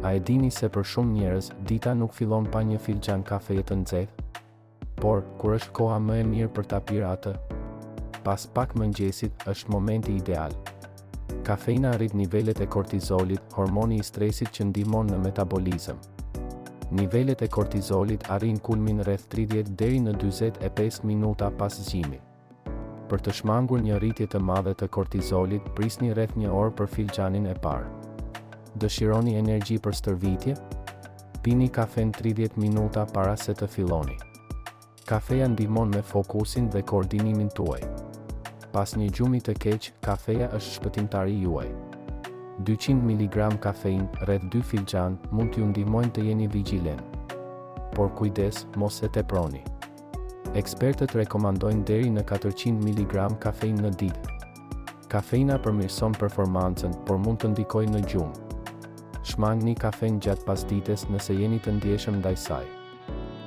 A e dini se për shumë njerëz, dita nuk fillon pa një filxhan kafeje të nxehtë? Por, kur është koha më e mirë për ta pirë atë? Pas pak mëngjesit, është momenti ideal. Kafeina rrit nivelet e kortizolit, hormoni i stresit që ndihmon në metabolizëm. Nivelet e kortizolit arrijnë kulmin rreth 30 deri në 45 minuta pas zgjimit. Për të shmangur një rritje të madhe të kortizolit, prisni rreth një orë për filxhanin e parë. Dëshironi energji për stërvitje? Pini kafen 30 minuta para se të filloni. Kafeja ndihmon me fokusin dhe koordinimin tuaj. Pas një gjumi të keq, kafeja është shpëtimtari juaj. 200 miligram kafeinë, rreth 2 filxhanë, mund t'ju ndihmojnë të jeni vigjilent. Por kujdes, mos e teproni. Ekspertët rekomandojnë deri në 400 miligram kafeinë në ditë. Kafeina përmirëson performancën, por mund të ndikojë në gjumë. Shmangni kafenë gjatë pasdites nëse jeni të ndjeshëm ndaj saj.